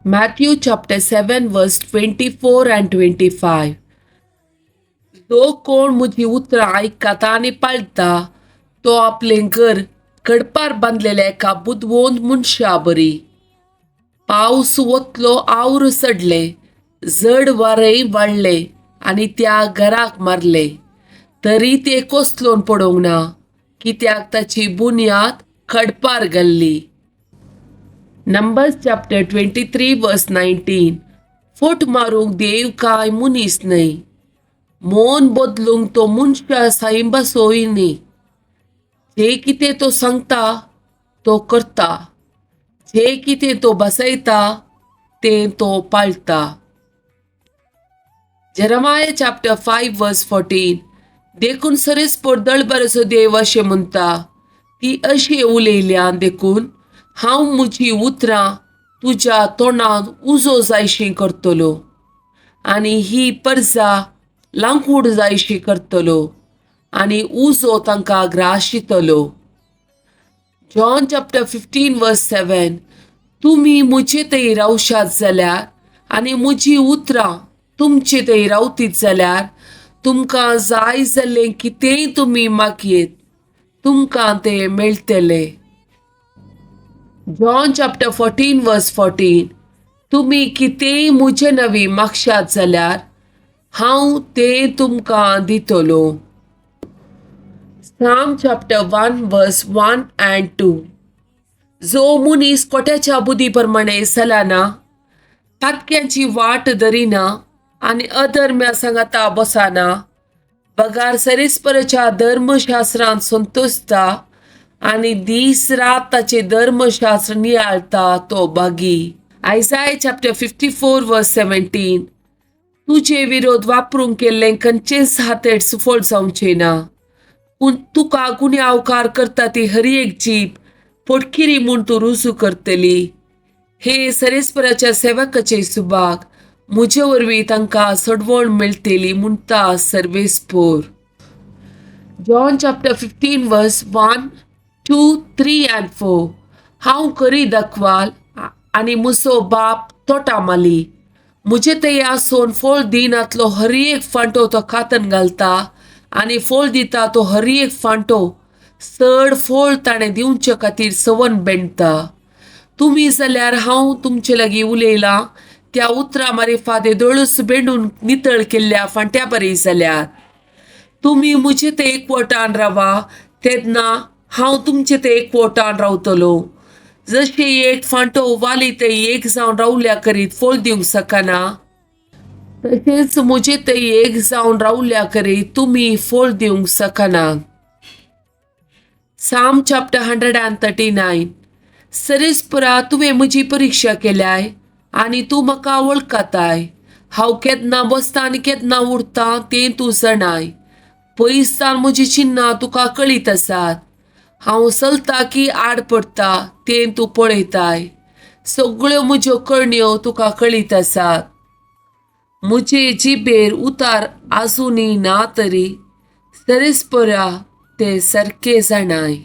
Matthew chapter 7 verse 24 and 25. जो कोण म्हजी उतरां आयकता आनी पाळटा तो आपलें घर खडपार बांदलेल्या एका बुदवंत मनशा बरी. पावस वतलो आवर चडलें, जड वारेंय वाडलें आनी त्या घराक मारलें, तरी तें कोसळून पडूंक ना, कित्याक ताची बुन्याद खडपार घाल्ली. Numbers chapter 23 verse 19. फट मारूंक देव कांय मनीस न्हय, मन बदलूंक तो मनशा सायंबासोय न्ही. जें कितें तो सांगता तो करता, जें कितें तो बसयता तें तो पाळटा. Jeremiah chapter 5 verse 14. देखून सरेस्पोर दळबराचो देव अशें म्हणटा, ती अशी उलयल्या देखून हांव म्हजी उतरां तुज्या तोंडांत उजो जायशी करतलो आनी ही परजा लांकूड जायशी करतलो आनी उजो तांकां ग्राशितलो. John chapter 15 verse 7. तुमी म्हजे थंय रावशात जाल्यार आनी म्हजी उतरां तुमचे थंय रावतीत जाल्यार तुमकां जाय जाल्लें कितेंय तुमी मागयेत, तुमकां तें मेळटलें. John chapter 14 verse 14. तुमी कितेंय म्हजे नवी मागशात जाल्यार हांव तें तुमकां दितलो. Psalm chapter 1 verse 1 and 2. जो मनीस कोट्याच्या बुद्धी प्रमाणे चलना, पातक्यांची वाट धरिना आनी अधर्म्या सांगाता बसना, बगार सरेस्पराच्या धर्मशास्त्रांत संतोषता आनी दीस रात ताचें धर्मशास्त्र नियाळता तो भागी. Isaiah chapter 54 verse 17. तुजे विरोध वापरूंक केल्लें खंयचेंच हातेट सुफळ जावचें ना, पूण तुका गुन्यांवकार करता ती हर एक जीब पोटकिरी म्हूण तूं रुजू करतली. हे सरेस्पराच्या सेवकाचे सुभाग, म्हजे वरवीं तांकां सोडवण मेळटली म्हणटा सर्वेस्पोर. John chapter 15 verse 1, 2, 3 and 4. हांव करी दाखवाल आनी म्हजो बाप तोटा माली. म्हजे थंय आसून फळ दिनातलो हर एक फांटो तो कातन घालता आनी फळ दिता तो हर एक फांटो चड फळ ताणें दिवचे खातीर सवन बेणटा. तुमी जाल्यार हांव तुमचे लागीं उलयलां त्या उतरां मारिफाद दोळूस बेंडून नितळ केल्ल्या फांट्या बरी जाल्यात. तुमी म्हजे ते एकवटान रावा, तेन्ना हांव तुमचे ते एकवटान रावतलो. जशें एक फांटो वाली ते एक जावन रावल्या करीत फळ दिवंक शकना, तशेंच म्हजे ते एक जावन रावल्या करीत तुमी फळ दिवंक शकना. Psalm chapter 139. सरेस्परा तुवें म्हजी परिक्षा केल्याय आनी तूं म्हाका वळखताय. हांव केन्ना बसता आनी केन्ना उरता तें तूं जाणाय. पयसान म्हजी चिन्नां तुका कळीत आसात. हांव चलता की आड पडटा तें तूं पळयताय. सगळ्यो म्हज्यो करण्यो तुका कळीत आसात. म्हजे जिबेर उतार आजुनूय ना तरी सरेस्परा तें सारकें जाणाय.